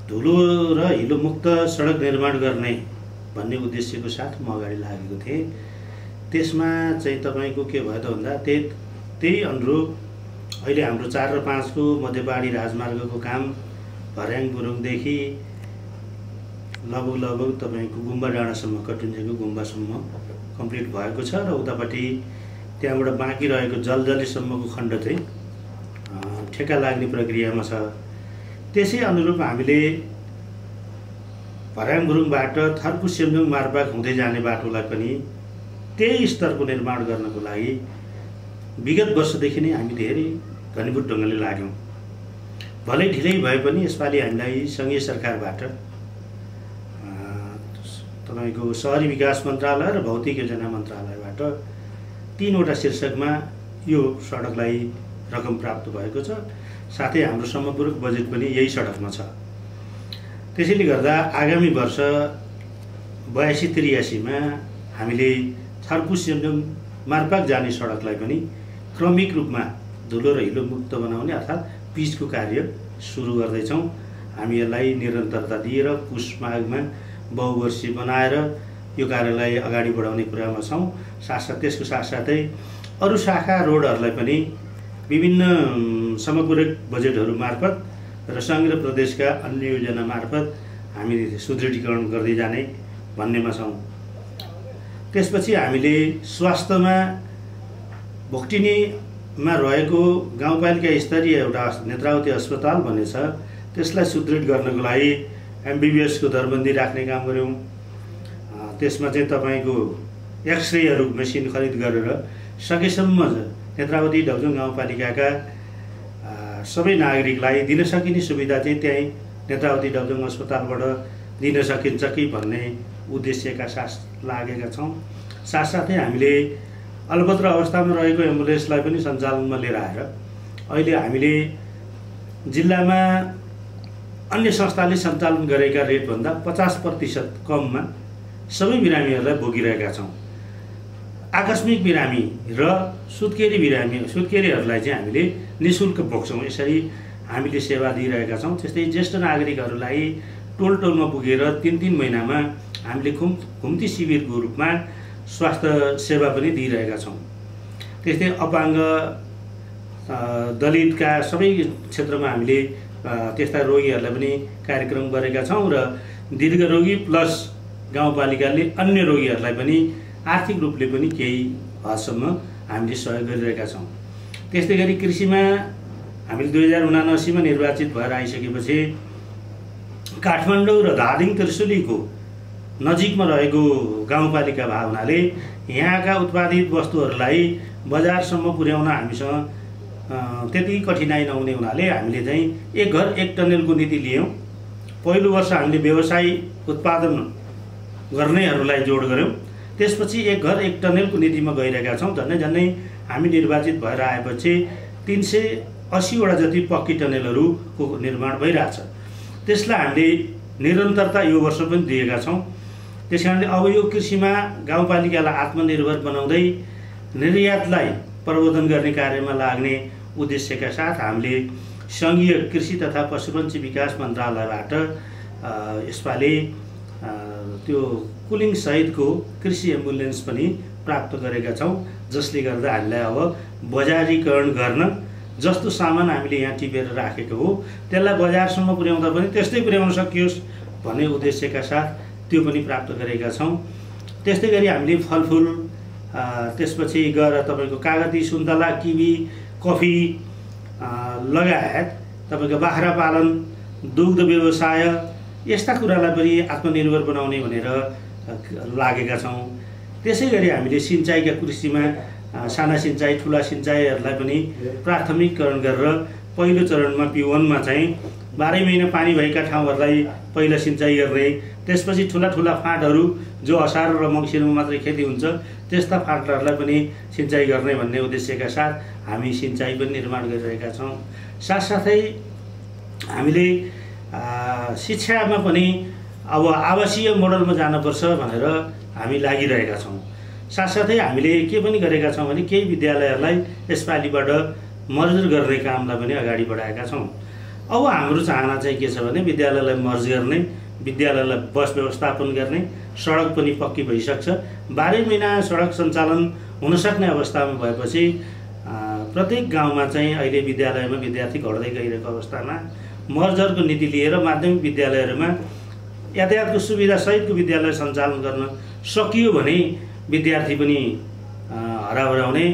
धुलो र हिलो मुक्त सडक निर्माण गर्ने भन्ने उद्देश्यको साथ म अगाडि लागेको थिएँ। त्यसमा चाहिँ तपाईको के भयो त भन्दा त्यही अनुरूप अहिले हाम्रो 4 र 5 को मध्यपहाडी राजमार्गको काम भर्याङ गुरुङदेखि लगभग तपाईको गुम्बा डाँडासम्म कटुन्जेको गुम्बासम्म कम्प्लिट भएको छ र उतापट्टि त्यहाँबाट बाँकी रहेको जलजलीसम्मको खण्ड चाहिँ ठेक्का लाग्ने प्रक्रियामा छ। त्यसै अनुरूप हामीले भर्याङ गुरुङबाट थर्पु सेमजुङ मार्पाक हुँदै जाने बाटोलाई पनि त्यही स्तरको निर्माण गर्नको लागि विगत वर्षदेखि नै हामी धेरै घनीभूत ढङ्गले लाग्यौँ। भलै ढिलै भए पनि यसपालि हामीलाई सङ्घीय सरकारबाट तपाईको शहरी विकास मन्त्रालय र भौतिक योजना मन्त्रालयबाट 3वटा शीर्षकमा यो सडकलाई रकम प्राप्त भएको छ। साथै हाम्रो समपूरक बजेट पनि यही सडकमा छ। त्यसैले गर्दा आगामी वर्ष 82-83 मा हामीले थर्पु सेमजुङ मार्पाक जाने सडकलाई पनि क्रमिक रूपमा धुलो र हिलो मुक्त बनाउने अर्थात् पिचको कार्य सुरु गर्दैछौँ। हामी यसलाई निरन्तरता दिएर पुस माघमा बहुवर्षीय बनाएर यो कार्यलाई अगाडि बढाउने कुरामा छौँ। त्यसको साथसाथै अरू शाखा रोडहरूलाई पनि विभिन्न समपूरक बजेटहरू मार्फत र सङ्घ र प्रदेशका अन्य योजना मार्फत हामी सुदृढीकरण गर्दै जाने भन्नेमा छौँ। त्यसपछि हामीले स्वास्थ्यमा भोक्टिनीमा रहेको गाउँपालिका स्तरीय एउटा नेत्रावती अस्पताल भन्ने छ, त्यसलाई सुदृढ गर्नको लागि MBBS को दरबन्दी राख्ने काम गऱ्यौँ। त्यसमा चाहिँ तपाईको एक्सरेहरू मेसिन खरिद गरेर सकेसम्म नेत्रावती ढल्कुङ गाउँपालिकाका सबै नागरिकलाई दिन सकिने सुविधा चाहिँ त्यही नेत्रावती ढल्कुङ अस्पतालबाट दिन सकिन्छ कि भन्ने उद्देश्यका साथ लागेका छौँ। साथसाथै हामीले अलपत्र अवस्थामा रहेको एम्बुलेन्सलाई पनि सञ्चालनमा लिएर आएर अहिले हामीले जिल्लामा अन्य संस्थाले सञ्चालन गरेका रेटभन्दा 50% कममा सबै बिरामीहरूलाई बोकिरहेका छौँ। आकस्मिक बिरामी र सुत्केरीहरूलाई चाहिँ हामीले निःशुल्क बोक्छौँ। यसरी हामीले सेवा दिइरहेका छौँ। त्यस्तै ज्येष्ठ नागरिकहरूलाई टोलमा पुगेर 3-3 महिनामा हामीले घुम्ती शिविरको रूपमा स्वास्थ्य सेवा पनि दिइरहेका छौँ। त्यस्तै अपाङ्ग दलितका सबै क्षेत्रमा हामीले त्यस्ता रोगीहरूलाई पनि कार्यक्रम गरेका छौँ र दीर्घ रोगी प्लस गाउँपालिकाले अन्य रोगीहरूलाई पनि आर्थिक रूपले पनि केही हदसम्म हामीले सहयोग गरिरहेका छौँ। त्यस्तै गरी कृषिमा हामीले 2079 मा निर्वाचित भएर आइसकेपछि काठमाडौँ र धादिङ त्रिशुलीको नजिकमा रहेको गाउँपालिका भए हुनाले यहाँका उत्पादित वस्तुहरूलाई बजारसम्म पुर्याउन हामीसँग त्यति कठिनाइ नहुने हुनाले हामीले चाहिँ एक घर एक टनेलको नीति लियौँ। पहिलो वर्ष हामीले व्यवसाय उत्पादन गर्नेहरूलाई जोड गऱ्यौँ। त्यसपछि एक घर एक टनेलको नीतिमा गइरहेका छौँ। झन्डै हामी निर्वाचित भएर आएपछि 380 वटा जति पक्की टनेलहरूको निर्माण भइरहेछ। त्यसलाई हामीले निरन्तरता यो वर्ष पनि दिएका छौँ। त्यसकारणले अब यो कृषिमा गाउँपालिकालाई आत्मनिर्भर बनाउँदै निर्यातलाई प्रवर्धन गर्ने कार्यमा लाग्ने उद्देश्यका साथ हामीले सङ्घीय कृषि तथा पशुपन्छी विकास मन्त्रालयबाट यसपालि त्यो कुलिङ सहितको कृषि एम्बुलेन्स पनि प्राप्त गरेका छौँ, जसले गर्दा हामीलाई अब बजारीकरण गर्न जस्तो सामान हामीले यहाँ टिपेर राखेको हो त्यसलाई बजारसम्म पुर्याउँदा पनि त्यस्तै पुर्याउन सकियोस् भन्ने उद्देश्यका साथ त्यो पनि प्राप्त गरेका छौँ। त्यस्तै गरी हामीले फलफुल त्यसपछि गएर तपाईँको कागती, सुन्तला, किवी, कफी लगायत तपाईँको बाख्रा पालन, दुग्ध व्यवसाय यस्ता कुरालाई पनि आत्मनिर्भर बनाउने भनेर लागेका छौँ। त्यसै गरी हामीले सिँचाइका कृषिमा साना सिँचाइ, ठुला सिँचाइहरूलाई पनि प्राथमिकरण गरेर पहिलो चरणमा P1 मा चाहिँ 12 महिना पानी भएका ठाउँहरूलाई पहिला सिँचाइ गर्ने, त्यसपछि ठुला फाँटहरू जो असार र मङ्सिरमा मात्रै खेती हुन्छ त्यस्ता फाँटहरूलाई पनि सिँचाइ गर्ने भन्ने उद्देश्यका साथ हामी सिँचाइ पनि निर्माण गरिरहेका छौँ। साथसाथै हामीले शिक्षामा पनि अब आवासीय मोडलमा जानुपर्छ भनेर हामी लागिरहेका छौँ। साथसाथै हामीले के पनि गरेका छौँ भने केही विद्यालयहरूलाई यसपालिबाट मर्जर गर्ने कामलाई पनि अगाडि बढाएका छौँ। अब हाम्रो चाहना चाहिँ के छ भने विद्यालयलाई मर्ज गर्ने, विद्यालयलाई बस व्यवस्थापन गर्ने, सडक पनि पक्की भइसक्छ। 12 महिना सडक सञ्चालन हुन सक्ने अवस्थामा भएपछि प्रत्येक गाउँमा चाहिँ अहिले विद्यालयमा विद्यार्थी घट्दै गइरहेको अवस्थामा मर्जरको नीति लिएर माध्यमिक विद्यालयहरूमा यातायातको सुविधा सहितको विद्यालय सञ्चालन गर्न सकियो भने विद्यार्थी पनि हराभरा हुने,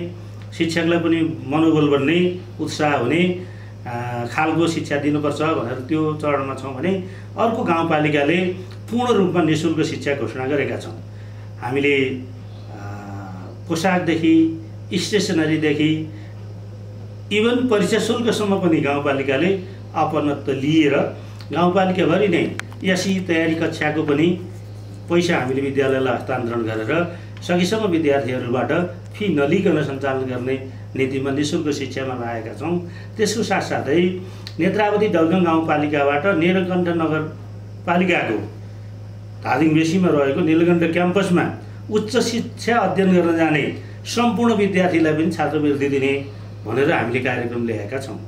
शिक्षकलाई पनि मनोबल बढ्ने, उत्साह हुने खालको शिक्षा दिनुपर्छ भनेर त्यो चरणमा छौँ भने अर्को गाउँपालिकाले पूर्ण रूपमा निःशुल्क शिक्षा घोषणा गरेका छौँ। हामीले पोसाकदेखि स्टेसनरीदेखि इभन परीक्षा शुल्कसम्म पनि गाउँपालिकाले अपनत्व लिएर गाउँपालिकाभरि नै यसै तयारी कक्षाको पनि पैसा हामीले विद्यालयलाई हस्तान्तरण गरेर सकेसम्म विद्यार्थीहरूबाट फी नलिकन सञ्चालन गर्ने नीतिमा निःशुल्क शिक्षामा लागेका छौँ। त्यसको साथसाथै नेत्रावती दलगाउँ गाउँपालिकाबाट नीलकण्ठ नगरपालिकाको धादिङ बेसीमा रहेको नीलकण्ठ क्याम्पसमा उच्च शिक्षा अध्ययन गर्न जाने सम्पूर्ण विद्यार्थीलाई पनि छात्रवृत्ति दिने भनेर हामीले कार्यक्रम ल्याएका छौँ।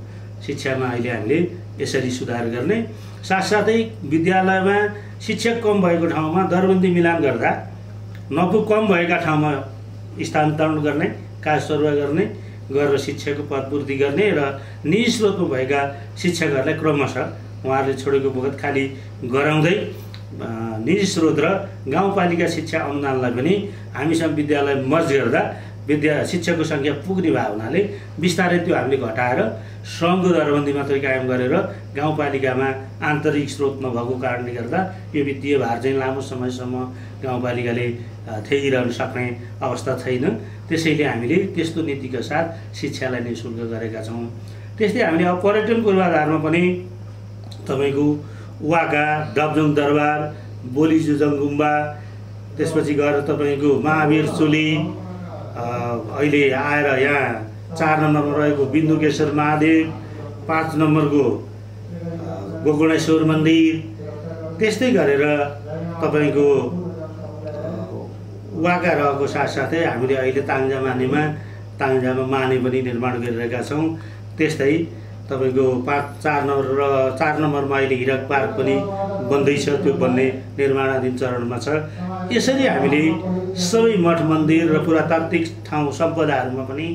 शिक्षामा अहिले हामीले यसरी सुधार गर्ने, साथसाथै विद्यालयमा शिक्षक कम भएको ठाउँमा दरबन्दी मिलान गर्दा नफु कम भएका ठाउँमा स्थानान्तरण गर्ने, कार्यसरुवा गर्ने गरेर शिक्षकको पदपूर्ति गर्ने र निजी स्रोतमा भएका शिक्षकहरूलाई क्रमशः उहाँहरूले छोडेको बखत खाली गराउँदै निजी स्रोत र गाउँपालिका शिक्षा अनुदानलाई पनि हामीसँग विद्यालय मर्ज गर्दा शिक्षकको सङ्ख्या पुग्ने भएको हुनाले बिस्तारै त्यो हामीले घटाएर सङ्घको दरबन्दी मात्रै कायम गरेर गाउँपालिकामा आन्तरिक स्रोत नभएको कारणले गर्दा यो वित्तीय भार चाहिँ लामो समयसम्म गाउँपालिकाले थेगिरहन सक्ने अवस्था छैन। त्यसैले हामीले त्यस्तो नीतिका साथ शिक्षालाई निःशुल्क गरेका छौँ। त्यस्तै हामीले अब पर्यटन पूर्वाधारमा पनि तपाईँको वाका, डबजङ दरबार, बोलीजुजङ गुम्बा, त्यसपछि गएर तपाईँको महावीर चोली, अहिले आएर यहाँ 4 नम्बरमा रहेको बिन्दुकेश्वर महादेव, 5 नम्बरको गोकर्णेश्वर मन्दिर, त्यस्तै गरेर तपाईँको वाका रहेको साथसाथै हामीले अहिले ताङ्जामा माने पनि निर्माण गरिरहेका छौँ। त्यस्तै तपाईँको 4 नम्बरमा अहिले हिरक पार्क पनि बन्दैछ, त्यो बन्ने निर्माणाधीन चरणमा छ। यसरी हामीले सबै मठ मन्दिर र पुरातात्विक ठाउँ सम्पदाहरूमा पनि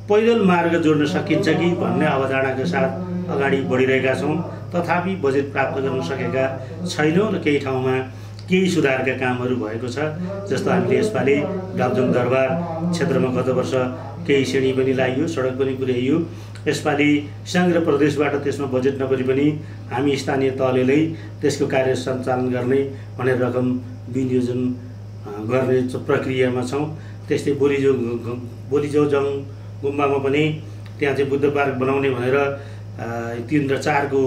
पैदल मार्ग जोड्न सकिन्छ कि भन्ने अवधारणाका साथ अगाडि बढिरहेका छौँ। तथापि बजेट प्राप्त गर्न सकेका छैनौँ र केही ठाउँमा केही सुधारका कामहरू भएको छ। जस्तो हामीले यसपालि डबजङ दरबार क्षेत्रमा गत वर्ष केही श्रेणी पनि लगाइयो, सडक पनि पुर्याइयो। यसपालि सङ्घ र प्रदेशबाट त्यसमा बजेट नगरी पनि हामी स्थानीय तहले त्यसको कार्य सञ्चालन गर्ने भनेर रकम विनियोजन गर्ने प्रक्रियामा छौँ। त्यस्तै बोलीजोजङ गुम्बामा पनि त्यहाँ चाहिँ बुद्ध पार्क बनाउने भनेर 3 र 4 को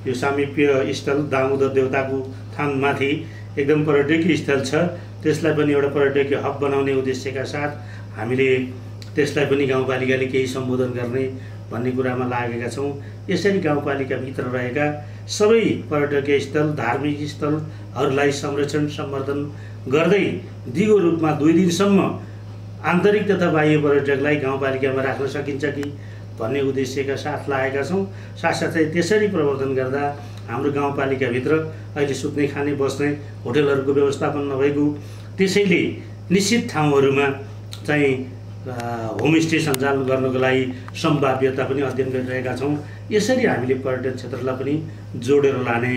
यो सामिप्य स्थल दामोदर देवताको थानमाथि एकदम पर्यटकीय स्थल छ। त्यसलाई पनि एउटा पर्यटकीय हब बनाउने उद्देश्यका साथ हामीले त्यसलाई पनि गाउँपालिकाले केही सम्बोधन गर्ने भन्ने कुरामा लागेका छौँ। यसरी गाउँपालिकाभित्र रहेका सबै पर्यटकीय स्थल, धार्मिक स्थलहरूलाई संरक्षण सम्वर्धन गर्दै दिगो रूपमा 2 दिनसम्म आन्तरिक तथा बाह्य पर्यटकलाई गाउँपालिकामा राख्न सकिन्छ कि भन्ने उद्देश्यका साथ लागेका छौँ। साथसाथै त्यसरी प्रवर्धन गर्दा हाम्रो गाउँपालिकाभित्र अहिले सुत्ने, खाने, बस्ने होटलहरूको व्यवस्थापन नभएको, त्यसैले निश्चित ठाउँहरूमा चाहिँ होमस्टे सञ्चालन गर्नको लागि सम्भाव्यता पनि अध्ययन गरिरहेका छौँ। यसरी हामीले पर्यटन क्षेत्रलाई पनि जोडेर लाने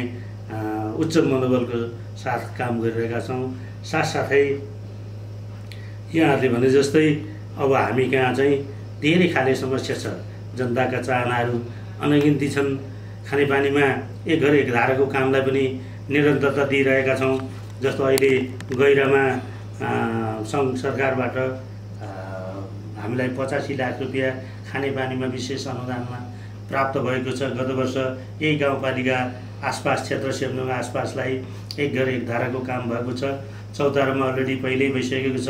उच्च मनोबलको साथ काम गरिरहेका छौँ। साथसाथै यहाँहरूले भने जस्तै अब हामी कहाँ चाहिँ धेरै खाले समस्या छ। जनताका चाहनाहरू अनगिन्ती छन्। खानेपानीमा एक घर एक धाराको कामलाई पनि निरन्तरता दिइरहेका छौँ। जस्तो अहिले गैरामा सङ्घ सरकारबाट हामीलाई 85 लाख रुपियाँ खानेपानीमा विशेष अनुदानमा प्राप्त भएको छ। गत वर्ष यही गाउँपालिका आसपास क्षेत्र सेमनुङ आसपासलाई एक घर एक धाराको काम भएको छ। चौतारामा अलरेडी पहिल्यै भइसकेको छ।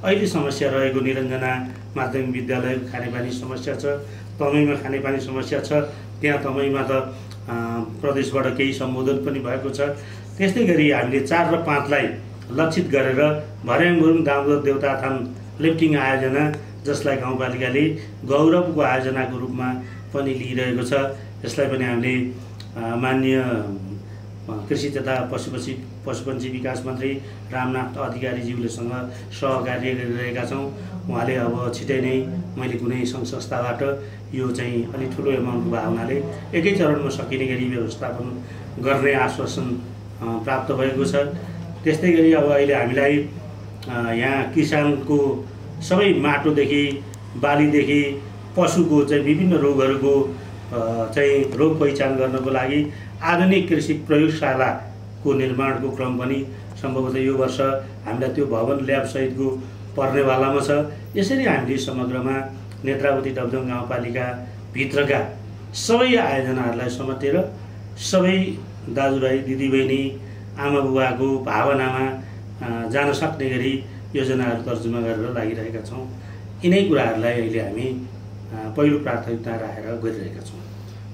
अहिले समस्या रहेको निरञ्जना माध्यमिक विद्यालयको खानेपानी समस्या छ, तमैमा खानेपानी समस्या छ। त्यहाँ तमैमा त प्रदेशबाट केही सम्बोधन पनि भएको छ। त्यस्तै गरी हामीले 4 र 5 लाई लक्षित गरेर भर्याङ गुरुङ दामोदर देवता थान लिफ्टिङ आयोजना, जसलाई गाउँपालिकाले गौरवको आयोजनाको रूपमा पनि लिइरहेको छ। यसलाई पनि हामीले माननीय कृषि तथा पशुपन्छी विकास मन्त्री रामनाथ अधिकारीज्यूलेसँग सहकार्य गरिरहेका छौँ। उहाँले अब छिटै नै मैले कुनै सङ्घ संस्थाबाट यो चाहिँ अलिक ठुलो एमाउन्टको भावनाले एकै चरणमा सकिने गरी व्यवस्थापन गर्ने आश्वासन प्राप्त भएको छ। त्यस्तै गरी अब अहिले हामीलाई यहाँ किसानको सबै माटोदेखि बालीदेखि पशुको चाहिँ विभिन्न रोगहरूको चाहिँ रोग पहिचान गर्नको लागि आधुनिक कृषि प्रयोगशालाको निर्माणको क्रम पनि सम्भवतः यो वर्ष हामीलाई त्यो भवन ल्याब सहितको पर्नेवालामा छ। यसरी हामीले समग्रमा नेत्रावती डबदङ गाउँपालिका भित्रका सबै आयोजनाहरूलाई समातेर सबै दाजुभाइ दिदीबहिनी आमा बुबाको भावनामा जान सक्ने गरी योजनाहरू तर्जुमा गरेर लागिरहेका छौँ। यिनै कुराहरूलाई अहिले हामी पहिलो प्राथमिकता राखेर गरिरहेका छौँ।